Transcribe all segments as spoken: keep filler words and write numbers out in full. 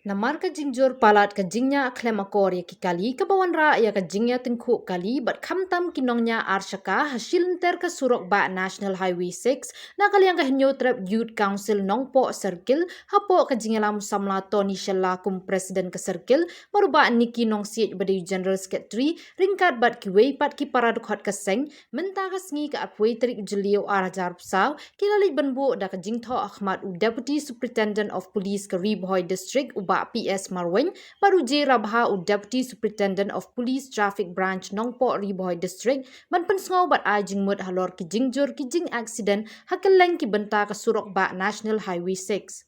Namar ka jingjur palat ka jingñiah khlem akor ïa ki kali kaba wanrah ïa ka jingïatyngkhuh kali bad khamtam ki nongñiah arshaka ha shilynter ka surok bah National Highway six, na ka liang ka Hynñiewtrep Youth Council Nongpoh Circle, hapoh ka jingïalam u samla Tony Shylla kum President ka Circle, bad u bah Nicky Nongsiej uba dei u General Secretary, ryngkat bad kiwei pat ki para dkhot ka seng, mynta ka sngi ka arphew tarik Jylliew ar hajar arphew saw, ki la leit ban buh da ka jingthoh ha khmat u Deputy Superintendent of Police ka Ri Bhoi District, u bah P S Marwein, bad u J Rabha, u Deputy Superintendent of Police Traffic Branch Nongpoh, Ri Bhoi District, ban pynsngew bad ai jingmut halor ki jingjur ki jing-accident ha kylleng ki bynta ka surok bah National Highway six.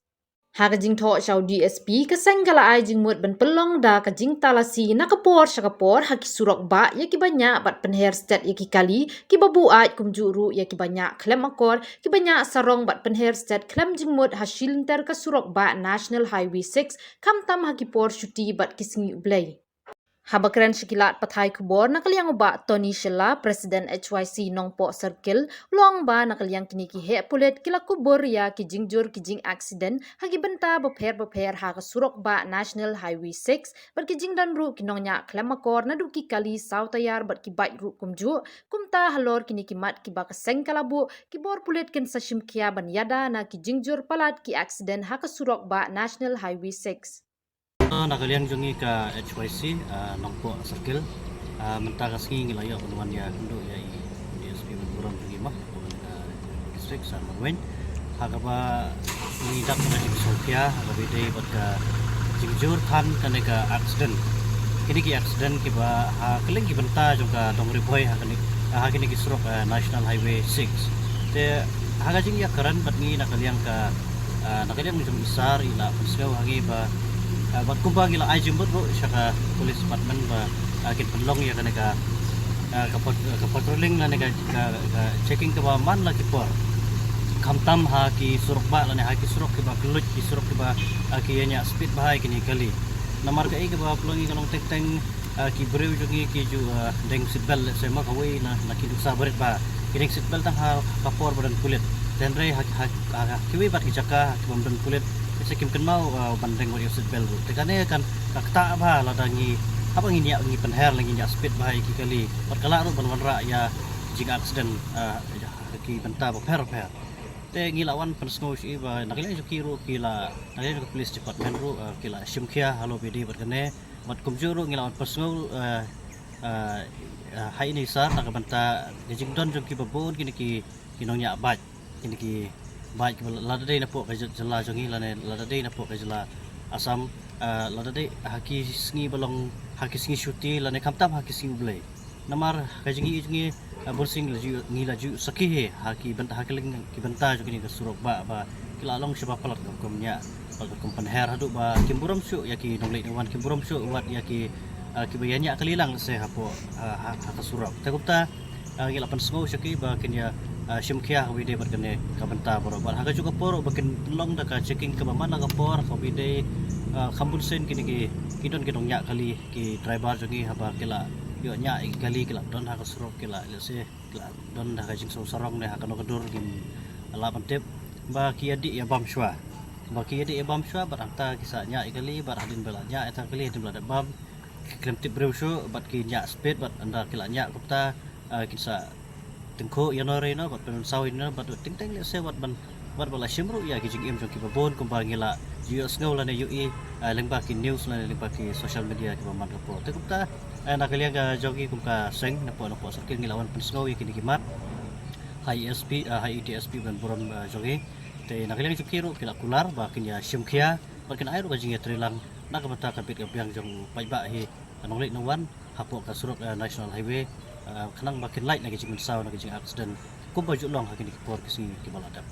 Ha ka jingthoh sha u D S P, ka seng ka la ai jingmut ban pynlong da ka jingtalasi na ka por sha ka por ha ki surok bah ïa kiba ñiah bad pynher stet ïa ki kali, kiba buaid, kumjuh ruh ïa kiba ñiah khlem akor, kiba ñiah sarong bad pynher stet khlem jingmut ha shilynter ka surok bah National Highway six, khamtam ha ki por shuti bad ki sngi U Blei. Haba kren sha ki lad pathai khubor, na ka liang u bah Tony Shylla, President H Y C Nongpoh Circle, u la ong ba na ka liang kine ki heh pulit ki la kubur ïa ki jingjur ki jing-accident ha ki bynta bapher bapher ha ka surok bah National Highway six, bad ki jingdon ruh ki nongñiah khlem akor naduh ki kali saw tayar bad ki bike ruh kumjuh. Kumta halor kine ki mat kiba ka seng ka la buh, ki bor pulit kin sa shim khia ban ïada na ki jingjur palat ki accident ha ka surok bah National Highway six. Na ka liang jong ngi ka H Y C, ah, Nongpoh Circle, ah, mynta ka sngi ngi la ïoh ban wan ïakynduh ïa i D S P ban burom jong ngi ma, ka district, Sir Marwein. Ha kaba ngi dap ka jingsngewkhia ha kaba ïadei bad ka jingjur than kane ka accident. Kine ki accident kiba ha kylleng ki bynta jong ka dong Ri Bhoi ha kane, ha kine ki surok, ah, National Highway six. Te ha ka jingïakren bad ngi na ka liang ka, ah, na ka liang jong i Sir i la pynsngew ha ngi ba, ah, bad kumba ngi la ai jingmut ruh sha ka police department ba, ah, kin pynlong ïa kane ka, ah, ka pat-, ka patrolling lane ka, ka, ka checking kaba man la ki por. Khamtam ha ki surok bah lane ha ki surok kiba kylluid, ki surok kiba, ah, ki ïa ñiah speed bha ïa kine ki kali. Namar kaei kaba pynlong ïa ka long teng teng, ah, ki briew jong ngi ki ju, ah, deng seat belt, lehse ma kawei na, na ki nuksa barit ba ki deng seat belt tang ha ka por ba don pulit. Te hynrei ha, ha, ha, ha kiwei pat ki jaka ha ki bym don pulit, lehse kim kynmaw, ah, ban deng wat ïa u seat belt ruh. Te kane kan ka ktah bha lada ngi, haba ngi ñiah, ngi pynher lane ngi ñiah speed bha ïa ki kali. Bad ka lah ruh ban wanrah ïa jing accident, ah, ha ki bynta bapher bapher. Te ngi la wan pynsngew sha i ba na ka liang jong ki ruh ki la, na ka liang jong ka police department ruh, ah, ki la shim khia halor ba ïadei bad kane. Bad kumjuh ruh ngi la wan pynsngew, eh, eh, eh, ha ine i Sir na ka bynta ka jingdon jong kiba bun kine ki, ki nongñiah bike, kine ki bike kiba lada dei napoh ka jy-, jylla jong ngi lane lada dei napoh ka jylla Assam, eh, lada dei ha ki sngi ba long, ha ki sngi shuti lane khamtam ha ki sngi U Blei. Namar ka jingïohi jong ngi, ah, bun sien ngi la ju, ngi la ju sakhi hi ha ki bynta, ha kylleng ki bynta jong kine ki surok bah ba ki la long shibun palat ka rukom ñiah, palat ka rukom pynher haduh ba kim burom shuh ïa ki nongleit nongwan, kim burom shuh wat ïa ki, ah, kiba ïa ñiah kali lang lehse hapoh, ah, ha, ha ka surok. Te kumta, ah, ngi la pynsngew sha ki ba kin ïa, ah, shim khia ha kaba ïadei bad kane ka bynta baroh. Bad ha kajuh ka por ba kin long da ka checking kaba man la ka por ha kaba ïadei, ah, kham bun sien kine ki, ki don ki nongñiah kali, ki driver jong ngi haba ki la ïoh ñiah ïa ki kali ki la don ha ka surok, ki la, lehse ki la don ha ka jingsngew sarong ne ha kano ka dur kim lah ban tip ba ki ïa dih ïa bam shuwa. Ba ki ïa dih ïa bam shuwa bad hangta ki sa ñiah ïa kali bad hadien ba la ñiah ïa ta kali hadien ba la dep bam, ki khlem tip briew shuh bad ki ñiah speed bad ynda ki la ñiah kumta, ah, kin sa tyngkhuh ïano re ïano bad pynsaw ïano bad teng teng lehse wat ban, wat ba la shim ruh ïa ki jingim jong kiba bun kumba ngi la ju ïohsngew lane ïohi, ah, lyngba ki news lane lyngba ki social media kiba man ka por. Te kumta, eh, na ka liang ka jong ngi kum ka seng napoh, napoh Circle ngi la wan pynsngew ïa kine ki mat ha i S P, ah, ha i D S P ban burom, ah, jong ngi. Te na ka liang jong ki ruh ki la kular ba kin ïa shim khia bad kin ai ruh ka jingïatreilang na ka bynta ka bit ka biang jong u paidbah hi, ka nongleit nongwan hapoh ka surok, eh, National Highway, eh, khnang ba kin lait na ki jingmynsaw na ki jing accident kumba ju long ha kine ki por ki sngi kiba la dep.